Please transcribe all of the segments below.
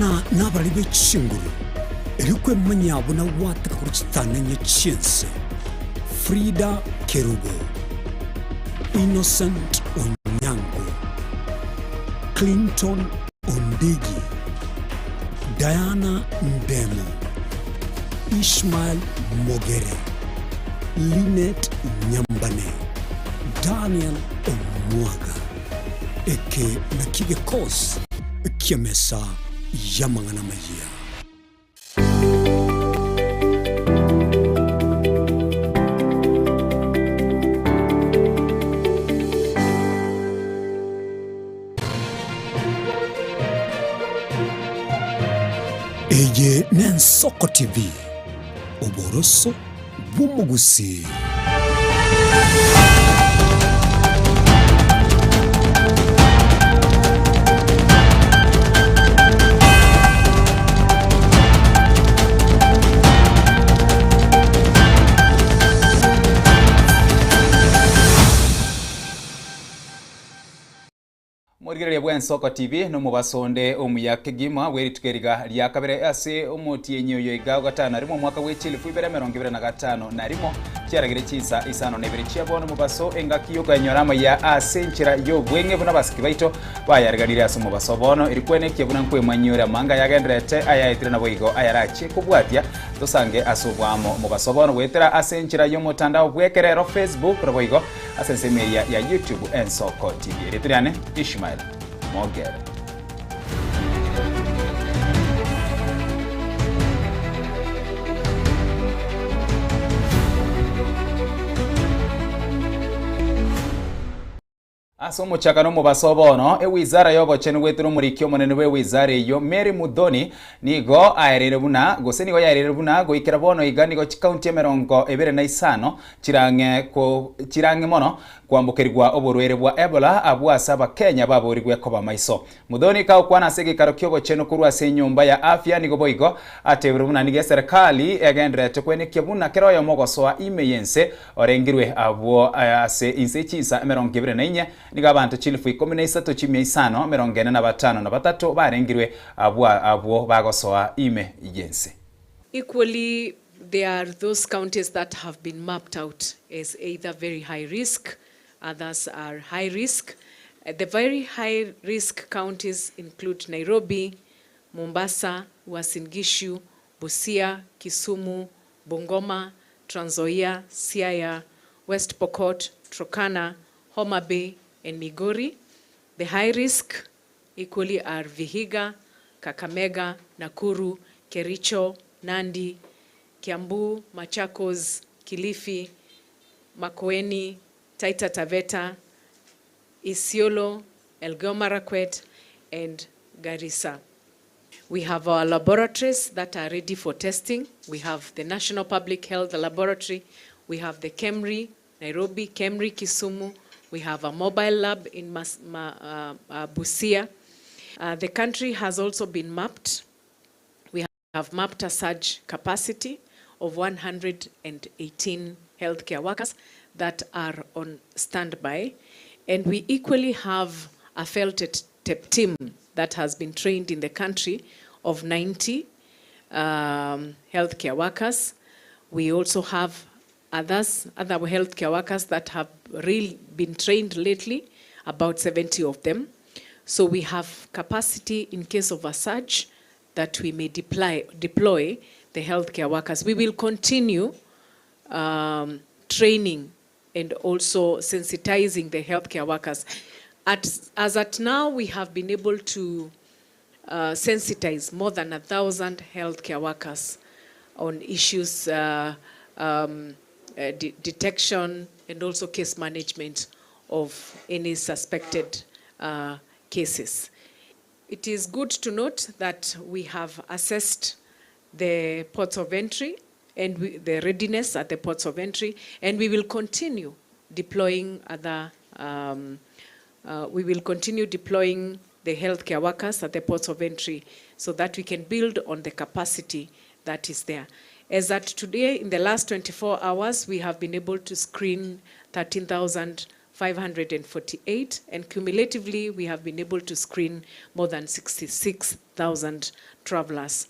Kwana nabarabwo be chinguru, erio kwemanyia buna gwataka korwa chitanenye chi'ense. Frida Kerubo, Innocent Onyango, Clinton Ondigi, Diana Ndemo, Ishmael Mogere, Linet Nyambane, Daniel Omwaga. Eke nakio gekosi ki'emesa y'amang'ana amayia. Eye n'Ensoko TV, oboroso bw'omogusii. Omorigereria bw'Ensoko TV nomobaso onde omuya kegima bwe rituko eriga ria kabere ase omotienyi oyo iga ogatano na rimo omwaka bwe chilifu ibere emerongo ibere na gatano na rimo chiaragire chinsa isano na ibere chia bono omobaso engaki yokoenyora amaya ase enchera y'obweng'e buna abasiki baito bayareganire ase omobaso bono eri kwenekia buna nkwemanyia ore amanga yagendererete ayaetire naboigo ayarachie kobwatia tosange ase obwamo omobaso bono goetera ase enchera y'omotandao bw'ekerero Facebook naboigo Ase ensemo eria ya YouTube Ensoko TV. Erieta riane Ishmael Mogere. Ase omochakano omobaso o bono, ewizara y'obochenu goetera omoriki omonene bw'ewizara eyio Mary Muthoni nigo aereire buna gose nigo yaereire buna goikera bono iga nigo chikaunti emerongo ebere na isano Chirang'e ko chirang'e mono kwambokerigwa oborwaire bwa Ebola abwo ase Abakenya baborigwe koba maiso. Muthoni kagokwana ase egeikaro ki'obochenu korwa ase enyomba ya afya nigo boigo atebirwe buna nigo eserekali egendererete kwenekia buna kera oyomo ogosoa ime y'ense orengirwe abwo ase inse chinsa emerongo ebere na inye nigo abanto chilifu ikomi na isato chimia isano emerongo ene na batano na batato barengirwe abwo abwo bagosoa ime y'ense. Equally, there are those counties that have been mapped out as either very high risk, others are high risk. The very high risk counties include Nairobi, Mombasa, Uasin Gishu, Busia, Kisumu, Bungoma, Trans Nzoia, Siaya, West Pokot, Turkana, Homa Bay and Migori. The high risk equally are Vihiga, Kakamega, Nakuru, Kericho, Nandi, Kiambu, Machakos, Kilifi, Makueni, Taita Taveta, Isiolo, Elgeyo Marakwet, and Garissa. We have our laboratories that are ready for testing. We have the National Public Health Laboratory, we have the KEMRI, Nairobi, KEMRI, Kisumu, we have a mobile lab in Mas, Ma, uh, uh, Busia. Uh, the country has also been mapped. We have mapped a surge capacity of 118 healthcare workers that are on standby. And we equally have a felt team that has been trained in the country of 90 um, healthcare workers. We also have others, other healthcare workers that have really been trained lately, about 70 of them. So we have capacity in case of a surge that we may deploy, deploy the healthcare workers. We will continue um, training and also sensitizing the healthcare workers. At, as at now, we have been able to uh, sensitize more than 1,000 healthcare workers on issues uh, um, uh, de detection and also case management of any suspected uh, cases. It is good to note that we have assessed the ports of entry and we, the readiness at the ports of entry, and we will continue deploying other, um, uh, we will continue deploying the healthcare workers at the ports of entry so that we can build on the capacity that is there. As at today, in the last 24 hours, we have been able to screen 13,000 548 and cumulatively we have been able to screen more than 66,000 travelers.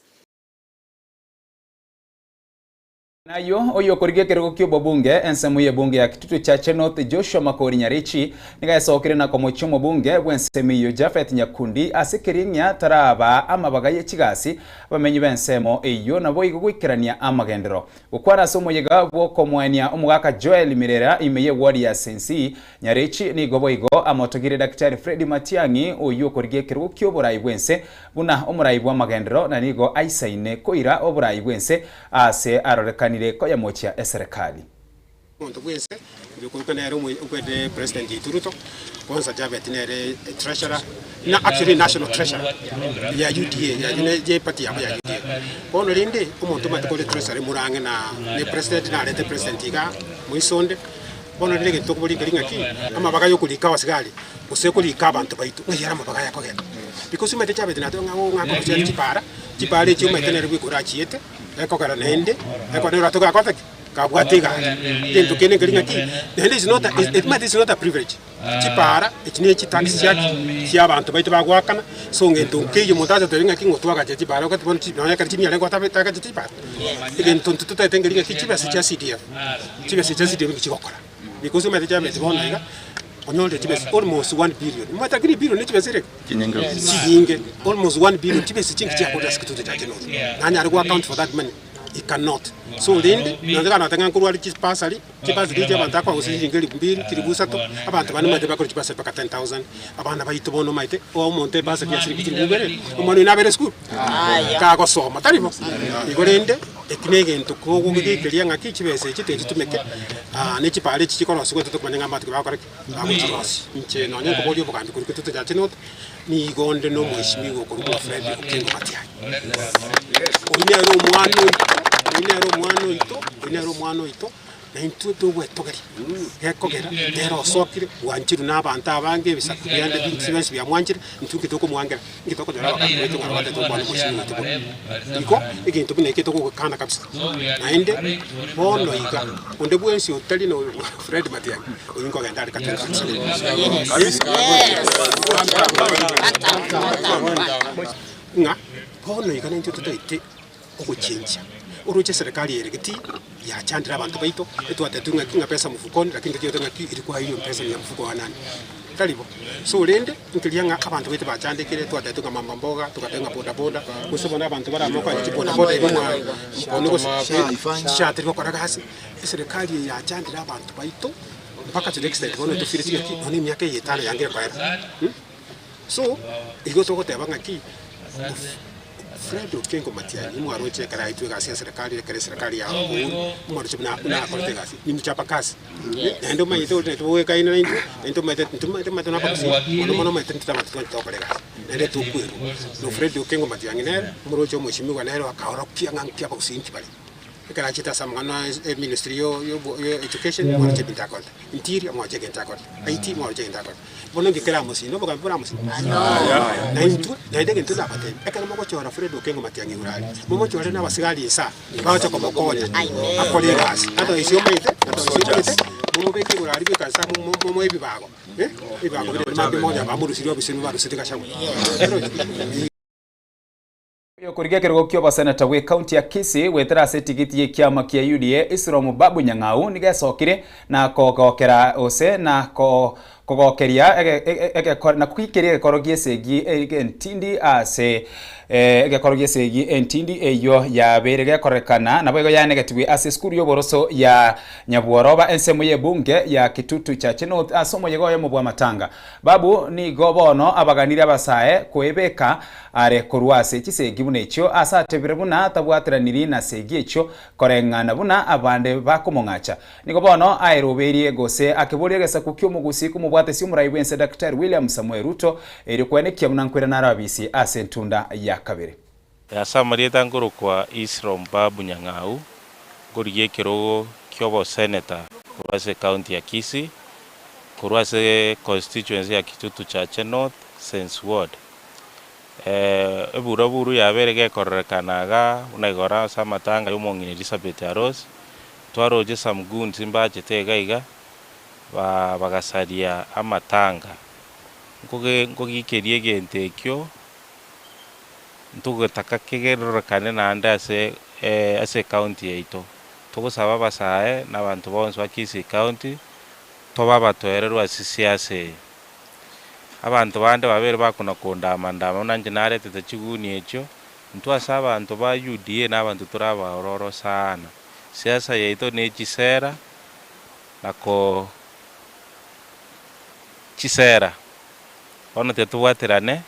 Nayio oyokorigia ekerogo ki'obobunge ensemo y'ebunge ya Kitutu Chache North Joshua Makori Nyarichi nigo aesokire na komochia omobunge bw'ensemo eyio Japhet Nyakundi ase kering'ia tarabaa amabaga ye chigasi abamenyi b'ensemo eyio naboigo goikerania amagenderero. Gokwana ase omoyega bw'okomoenia omogaka Joel Mirera ime y'eward ya Sensi, Nyarichi nigo boigo amotogire Daktari Freddy Matiang'i oyio okorigia ekerogo ki'oborai bw'ense buna omorai bw'amagenderero na nigo aisaine koira oborai bw'ense Aase arorekanire koyemochia eserekari. Omonto bw'ense oyo okorokwa nere okwete president oito Ruto, kwanza Japhet nere treasurer na actually national treasurer ya UDA ya ye party yabo ya UDA. Bono rende omonto omanyete kore treasury more ang'e na ne president narete president igaa moisonde, bono rende egento tokoboria nkeri ng'aki, amabaga ya okorika abasigari gose korika abanto baito ng'ai are amabaga aya akogenda? Because omanyete Japhet nateba ng'a oo ng'a akorusia chipara, chipara echio omanyete nere bweka orachiete. Ekogera naende, ekero nero togakorete ki? Kabwate egari. Egento kende nkeri ng'aki, naende is not a, it might is not a privilege. Chipara, echi ne chitax chiaki, chia abanto baito bagoakana, so ngento nkeiyo omonto acha otebe ng'aki ng'o twagacha chipara okati bono chi nonya ekero chimiya renge otabe tagachete chipara. Egento intwe totaete nkeri ng'aki chibesa chia CDF, chibesa chia CDF nki chigokora. Because omanyete chiabeti bono iga, onyorire chibesa almost one billion, omanyete lakini ebillion ne chibesa ere? Chinyinge, almost one billion, chibesa chinki chiakorire ase kitutu chia Chenori, nanyare go account for that money? He cannot. So rende, nonye kare noteba ng'a nkorwa are chibasari, chibasari echi abanto bakoa gose chiringi elifu mbiri, chilifu isato, abanto bande omanyete bakore chibasari mpaka ten thousand, abana baito bono omanyete, oa omonto ebasari ya chiringi chilifu ibere, omwana oyio nabere esukuru? Kagosoma, tari bo? Igo rende, eki na egento kogogekeria ng'aki chibesa echi tichitumeke, ne chipara echi chikorosigwa intwe tokomanya ng'a abanto ki bagokora ki? Bagochirosia. Inche nonya nkoboria obogambi korwa kitutu gia Chinoti, nigo onde nomoeshimiwa okorokwa Fred Okengo Matiang'i. Oyio nere omwana oito, oyio nere omwana oito, oyio nere omwana oito, na intwe togwetogeria. Gekogera nere osokire, bwanchirwe na abanto abange, ebisaku biande binsi bionsi biamwanchire, intwe inki tokomwangera? Inki tokonyora abagambi baito ng'a batete gokwana omoeshimiwa oito bobe? Igo, egento buna eke togokana kabisa. Naende, bono iga, onde bwensi otari na Fred Matiang'i, oyio nkogenda are katika kabisa. Ng'a bono iga naintwe totaete ogochenchia, oroche eserekari ere geti yachandire abanto baito, etwatetwe ng'aki ng'a pesa mfukoni lakini tochiete ng'aki eri kwaeirwe mpesa ya mfuko wa nani? Tari bo. So rende, nkeria ng'a abanto baito bachandekire, twatetwe ng'a mama mboga, togatebwa ng'a boda boda, gose bono abanto barame okoenda chiboda boda igo mwa mokoni gose chishatiri gokora gasi, eserekari eye yachandire abanto baito mpaka to the extent bono tofireti ng'aki nonya emiaka eye etano yangire koera. So, igo togoteba ng'aki, Fred Okengo Matiang'i mwaroche ekero aetwe egasi ya serikali ekero eserikali ya Uhuru, mwaroche buna buna akorete egasi, ni mchapa kazi. Naende omanyete ore naintwe bwekaine naintwe, naintwe omanyete intwe omanyete omanyete nabagusii, mono mono omanyete intwe abanto twanchete gokora egasi, naende tokwerwa. No Fred Okengo Matiang'i nere, omoroche omweshimiwa nere akaorokia ng'a nki abagusii nki bare. Ekero achete ase amang'ana e ministry yo yo education, mwaroche ebinto akorete, interior mwaroche egento akorete, IT mwaroche egento akorete. Bono inki keramosinda? Obogambi boramosinda? Na intwe, naende egento ndabatebi, ekero mogochora Fred Okengo Matiang'i igoro aria, momochore na abasigari inse aa, bagocha komokonya akore egasi. Otherwise omanyete, otherwise omanyete, momobeke igoro aria bweka inse aa momo momoe ebibago, eh, ebibago biria mambia mogocha bamorusirie obisemi barusetie Gachagua. Oyokorigia ekerogo ki'oboseneta bw'ecounty ya Kisii goetera ase etigiti y'ekiama kia UDA Isrom Babu Nyang'au nigo esokire na kogokera gose na kogokeria na koikeria egekoro gi'esegi entindi ase egekoro gi'esegi entindi eyio yabeire gekorekana naboigo yaenegetigwe ase esukuru y'oboroso ya Nyabworoba ensemo y'ebunge ya Kitutu Chache North ase omoyega oyomo bw'amatanga. Babu nigo bono abaganire abasae koebeka are korwa ase chisegi buna echio, ase atebire buna tabwateraniri na segi echio koreng'ana buna abande bakomong'acha. Nigo bono aerobeirie gose akeboria egesaku ki'omogusii komobwatesia omorai bw'ense Daktari William Samoei Ruto erio koenekia buna nkoirana are abisi ase entunda ya kabere. Ase amarieta nkorokwa Isrom Babu Nyang'au, nkorigia ekerogo ki'oboseneta korwa ase ecounty ya Kisii, korwa ase constituency ya Kitutu Chache North, Sense Ward. Eburaburu yabeire gekororekana igaa buna igoro ase amatanga y'omong'ina Elizabeth Arosi, twaroche some goons mbachete iga iga. Ba bagasaria amatanga. Nkoge nkogikeria egento ekio, ntogetaka kegerorekane naende ase ase ecounty yaito. Togosaba abasae na abanto bonsi ba Kisii County, tobe abatoereru ase siasa eye. Abanto bande babere bakona kondama ndama buna inche naretete chiguni echio, intwe ase abanto ba UDA na abanto tore abaororo sana. Siasa yaito ne chisera. na ko chisera. Bono tiga tobwaterane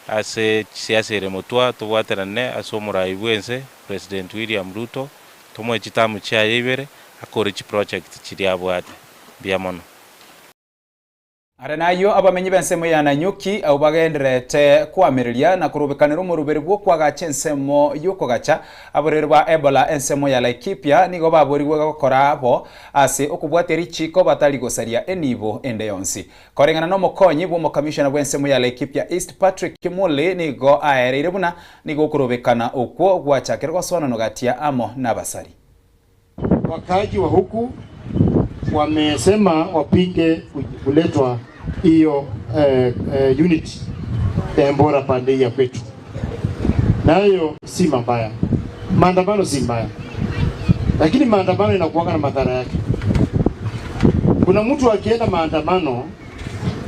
ase chisiasa ere motwa, tobwaterane ase omorai bwense President William Ruto, tomoe chitamu chiaye ibere akore chiproject chiria abwate. Mbuya mono. Are nayio abamenyi b'ensemo ya Nanyuki, abwo bagendererete koamereria na korobekanera omoruberi bw'okoagacha ensemo y'okogacha aborwaire bwa Ebola ensemo ya Laikipia, nigo baborigwe gokora bo ase okobwatia richiiko batari gosaria enibo ende yonsi. Koreng'ana nomokonyi bw'omokamishona bw'ensemo ya Laikipia East Patrick Kimuli nigo aereire buna nigo okorobekana okwo gwachakire gosoananwa gatia amo nabasari. Wakaaji wa huku wamesema wapinge kuletwa hiyo eh, eh, unit ya Ebola pande hii ya kwetu, nayo si mabaya. Maandamano si mbaya, lakini maandamano inakuwaga na madhara yake. Kuna mtu akienda maandamano,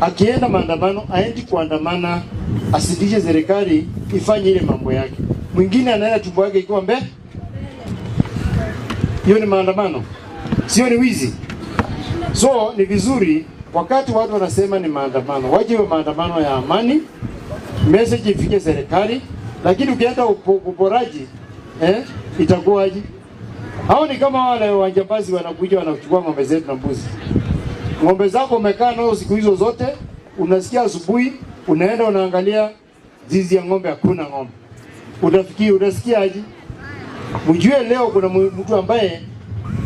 akienda maandamano aendi kuandamana asitishe serikali ifanye ile mambo yake. Mwingine anaenda tumbo yake ikiwa mbele hiyo ni maandamano, sio ni wizi. So ni vizuri wakati watu wanasema ni maandamano, waje maandamano ya amani, message ifike serikali, lakini ukienda uporaji eh, itakuwaje? Hao ni kama wale wajambazi wanakuja wanachukua ng'ombe zetu na mbuzi. Ng'ombe zako umekaa nazo siku hizo zote, unasikia asubuhi unaenda unaangalia zizi ya ng'ombe, hakuna ng'ombe. Utafikiri utasikia aje? Mjue leo kuna mtu ambaye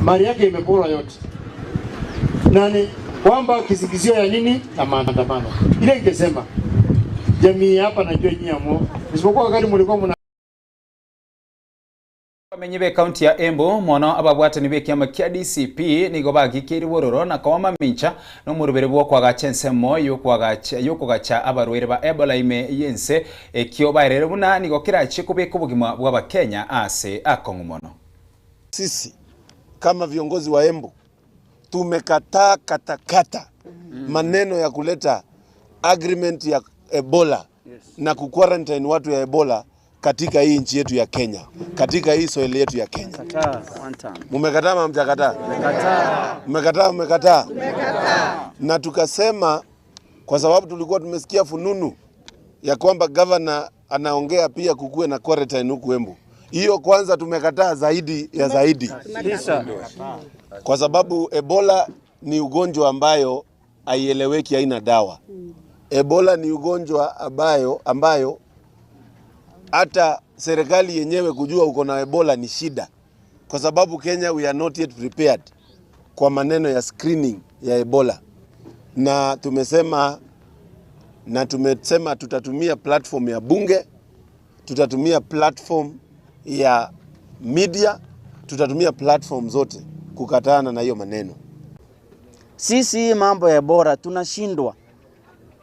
mali yake imeporwa yote, nani kwamba kisingizio ya nini na maandamano ile. Ingesema jamii hapa, najua nyinyi amo, isipokuwa wakati mlikuwa mna Abamenyi b'ekaunti ya Embu mono ababwatani b'ekiama kia DCP nigo bagikeire bororo na koba mamincha nomorobere bw'okoagacha ensemo y'okogacha abarwaire ba Ebola ime y'ense ekio baereire buna nigo kerachie kobeka obogima bw'abakenya ase akong'u mono. Sisi kama viongozi wa Embu tumekataa katakata maneno ya kuleta agreement ya Ebola na kuquarantine watu ya Ebola katika hii nchi yetu ya Kenya, katika hii soil yetu ya Kenya. Mumekataa ama mjakataa? Mmekataa, mmekataa. Na tukasema kwa sababu tulikuwa tumesikia fununu ya kwamba governor anaongea pia kukuwe na quarantine huku Embu. Hiyo kwanza tumekataa zaidi ya zaidi, kwa sababu Ebola ni ugonjwa ambayo haieleweki, haina dawa. Ebola ni ugonjwa ambayo ambayo hata serikali yenyewe kujua uko na Ebola ni shida, kwa sababu Kenya we are not yet prepared kwa maneno ya screening ya Ebola, na tumesema na tumesema tutatumia platform ya bunge, tutatumia platform ya media, tutatumia platform zote kukatana na hiyo maneno. Sisi hii mambo ya Ebola tunashindwa.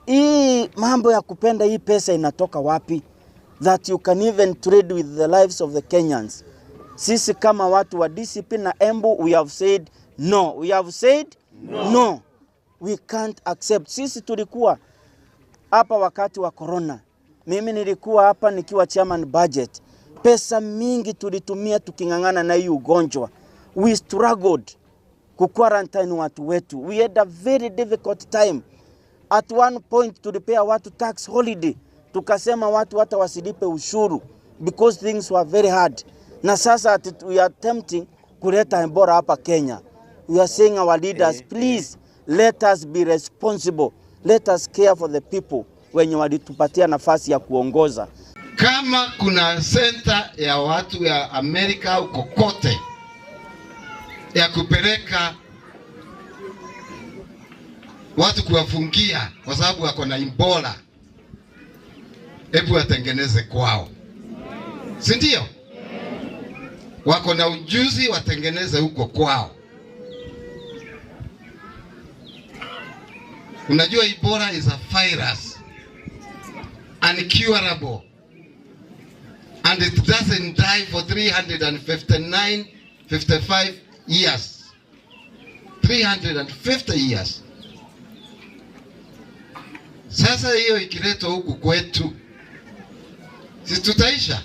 Hii mambo ya kupenda hii pesa inatoka wapi? That you can even trade with the lives of the Kenyans. Sisi kama watu wa DCP na Embu we have said no. We have said no. No. We can't accept. Sisi tulikuwa hapa wakati wa corona. Mimi nilikuwa hapa nikiwa chairman budget. Pesa mingi tulitumia tuking'ang'ana na hii ugonjwa. We struggled kuquarantine watu wetu. We had a very difficult time. At one point tulipea watu tax holiday, tukasema watu hata wasilipe ushuru because things were very hard. Na sasa ati we are attempting kuleta Ebola hapa Kenya. We are saying our leaders, please let us be responsible. Let us care for the people wenye walitupatia nafasi ya kuongoza. Kama kuna senta ya watu ya Amerika au kokote ya kupeleka watu kuwafungia kwa sababu wako na Ebola, hebu watengeneze kwao, si ndio? Wako na ujuzi, watengeneze huko kwao. Unajua Ebola is a virus uncurable and it doesn't die for 359 55 years 350 years. Sasa hiyo ikiletwa huku kwetu, si tutaisha?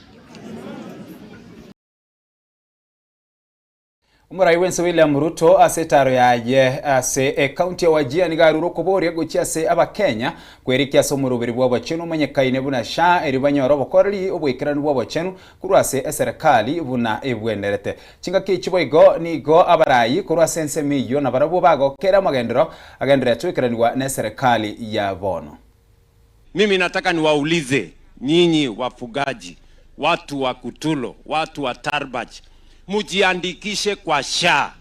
Omorai bw'ense William Ruto ase etaaro yaye ase ecounty ya Wajir nigo arure okoboria gochia ase abakenya kwerikia ase omoroberi bw'obochenu omanyekaine buna SHA erio banyore obokoreri oboikeranu bw'obochenu korwa ase eserekari buna ebwenerete. Chingaki echi boigo nigo abarai korwa ase ensemo eyio nabarabwo bagokera amagenderero agendererete goikeranigwa neserekari ya bono. Mimi nataka niwaulize nyinyi wafugaji, watu wa Kutulo, watu wa Tarbaj, mujiandikishe kwa SHA.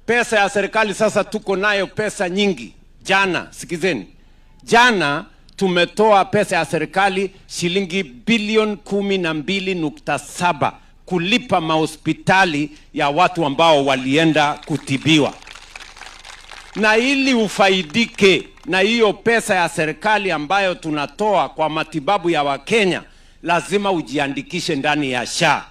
Pesa ya serikali sasa tuko nayo pesa nyingi. Jana, sikizeni, jana tumetoa pesa ya serikali shilingi bilioni 12.7 kulipa mahospitali ya watu ambao walienda kutibiwa na ili ufaidike na hiyo pesa ya serikali ambayo tunatoa kwa matibabu ya Wakenya, lazima ujiandikishe ndani ya SHA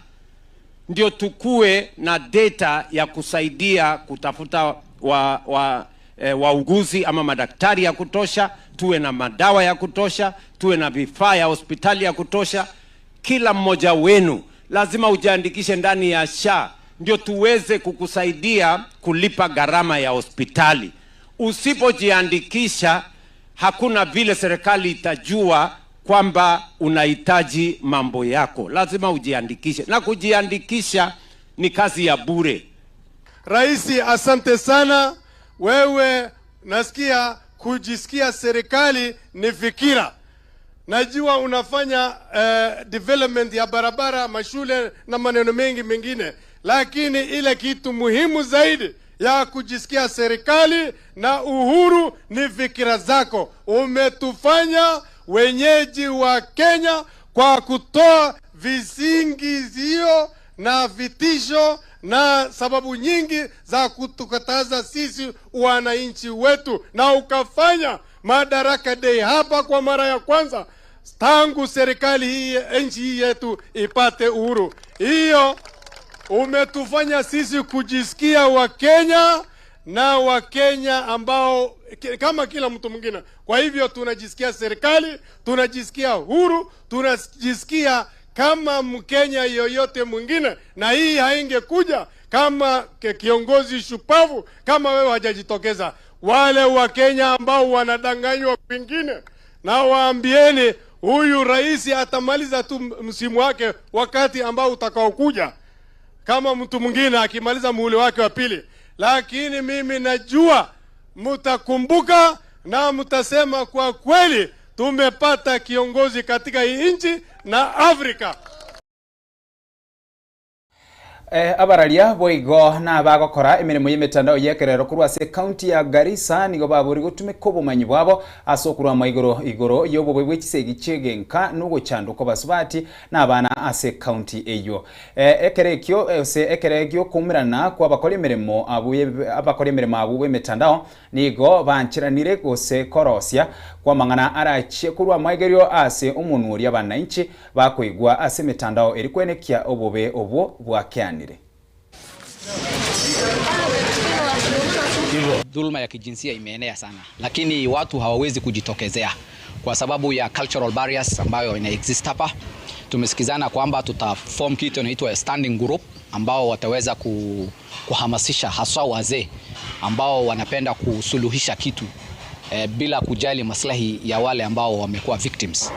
ndio tukue na data ya kusaidia kutafuta wa, wa, e, wauguzi ama madaktari ya kutosha, tuwe na madawa ya kutosha, tuwe na vifaa ya hospitali ya kutosha. Kila mmoja wenu lazima ujiandikishe ndani ya SHA ndio tuweze kukusaidia kulipa gharama ya hospitali. Usipojiandikisha, hakuna vile serikali itajua kwamba unahitaji mambo yako. Lazima ujiandikishe, na kujiandikisha ni kazi ya bure. Raisi, asante sana. Wewe nasikia kujisikia serikali ni fikira. Najua unafanya development ya barabara, mashule na maneno mengi mengine, lakini ile kitu muhimu zaidi ya kujisikia serikali na uhuru ni fikira zako. Umetufanya wenyeji wa Kenya kwa kutoa visingizio na vitisho na sababu nyingi za kutukataza sisi wananchi wetu, na ukafanya Madaraka Day hapa kwa mara ya kwanza tangu serikali hii nchi hii yetu ipate uhuru. Hiyo umetufanya sisi kujisikia Wakenya na Wakenya ambao kama kila mtu mwingine. Kwa hivyo tunajisikia serikali, tunajisikia huru, tunajisikia kama Mkenya yoyote mwingine, na hii haingekuja kama kiongozi shupavu kama wewe hajajitokeza. Wale Wakenya ambao wanadanganywa kwingine, na waambieni huyu rais atamaliza tu msimu wake wakati ambao utakaokuja kama mtu mwingine akimaliza muhula wake wa pili, lakini mimi najua mtakumbuka na mtasema kwa kweli tumepata kiongozi katika hii nchi na Afrika. Abararia boigo nabagokora emeremo y'emetandao y'ekerero korwa ase ekaunti ya Garissa nigo babori gotumeka obomanyi bwabo ase okorwa igoro igoro y'obobe bwe chisegi chi'egenka na ogochandwa kw'abasubati na abana ase ekaunti eyio. Ekero ekio ase ekero gi'okoumerana kw'abakora emeremo abwo abakora emeremo abwo b'emetandao nigo bancheranire gose korosia kw'amang'ana arachie korwa amaigerio ase omonwa oria abanainchi bakoigwa ase emetandao eri kwenekia obobe obwo bwakeanire. Dhulma ya kijinsia imeenea sana, lakini watu hawawezi kujitokezea kwa sababu ya cultural barriers ambayo ina exist hapa. Tumesikizana kwamba tuta form kitu inaitwa standing group ambao wataweza kuhamasisha haswa wazee ambao wanapenda kusuluhisha kitu bila kujali maslahi ya wale ambao wamekuwa victims,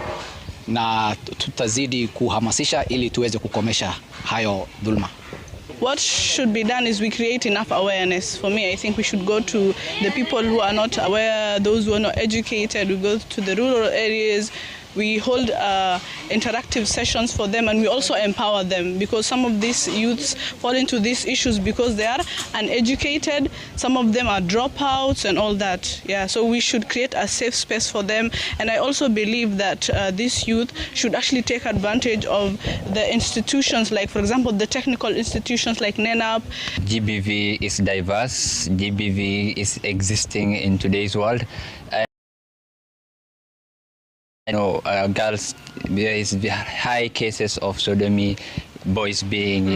na tutazidi kuhamasisha ili tuweze kukomesha hayo dhulma. What should be done is we create enough awareness. For me, I think we should go to the people who are not aware, those who are not educated. We go to the rural areas. We hold uh, interactive sessions for them and we also empower them because some of these youths fall into these issues because they are uneducated, some of them are dropouts and all that. Yeah, so we should create a safe space for them. And I also believe that uh, these youth should actually take advantage of the institutions, like, for example, the technical institutions like NENAP. GBV is diverse, GBV is existing in today's world. You know, girls, there is high cases of sodomy, boys being,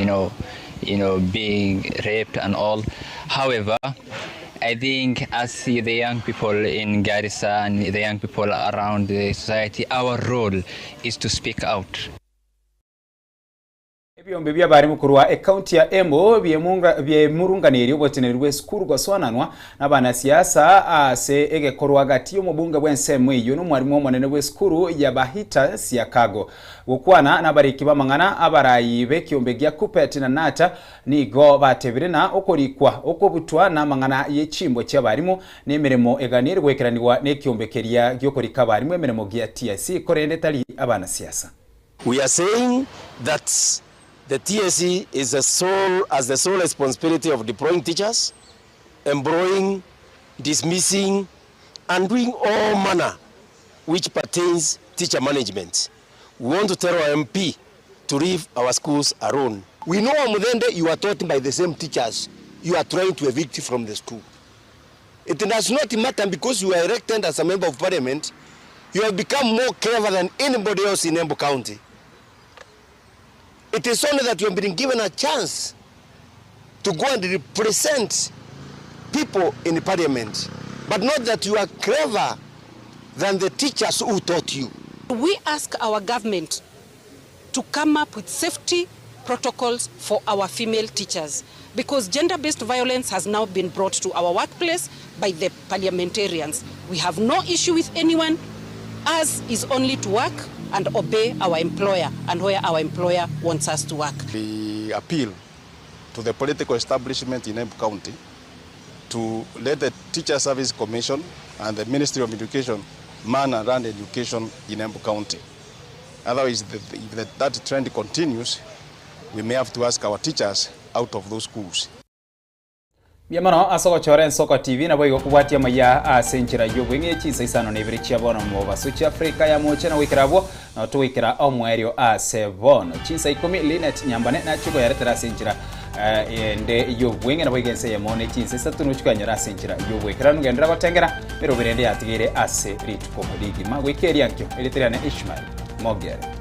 being raped and all. However, I think as the young people in Garissa and the young people around the society, our role is to speak out. Ebiombe bi'abarimu korwa ekaunti ya Embu biemurunganirie oboteneneri bw'esukuru gosoananwa n'abanasiasa ase egekorwa gati y'omobunge bw'ensemo eyio n'omwarimu omonene bw'esukuru ya Bahita Siakago. Gokwana n'abariki b'amang'ana abarayi b'ekiombe gia Kuppet na Nata nigo batebire na okorikwa okobutwa n'amang'ana ye chimbwa chi'abarimu n'emeremo eganire goikeranigwa n'ekiombe keria gi'okorika abarimu emeremo gia TSC korende tari abanasiasa. We are saying that the TSC is the sole, has the sole responsibility of deploying teachers, employing, dismissing, and doing all manner which pertains teacher management. We want to tell our MP to leave our schools alone. We know Wamuthende, you are taught by the same teachers you are trying to evict from the school. It does not matter because you are elected as a member of parliament, you have become more clever than anybody else in Embu County. It is only that you have been given a chance to go and represent people in the parliament, but not that you are clever than the teachers who taught you. We ask our government to come up with safety protocols for our female teachers because gender-based violence has now been brought to our workplace by the parliamentarians. We have no issue with anyone. Ours is only to work and obey our employer and where our employer wants us to work. We appeal to the political establishment in Embu County to let the Teacher Service Commission and the Ministry of Education man and run education in Embu County. Otherwise, if that trend continues, we may have to ask our teachers out of those schools. Mbuya mono ase ogochora Ensoko TV naboigo kobwatia amaiya ase enchera y'obweng'e chinsa isano na ibere chia bono mobaso chia Afrika ya moche na goikera abwo nao togoikera omoerio ase bono chinsa ikomi Linet Nyambane nachie koyaretera ase enchera ende y'obweng'e naboigo ense eyemo ne chinsa isato nochie koyanyora ase enchera y'obwekeranu genderera gotengera emeroberi ende yatigeire ase rituko rigima goika eria nkio erieta riane Ishmael Mogere.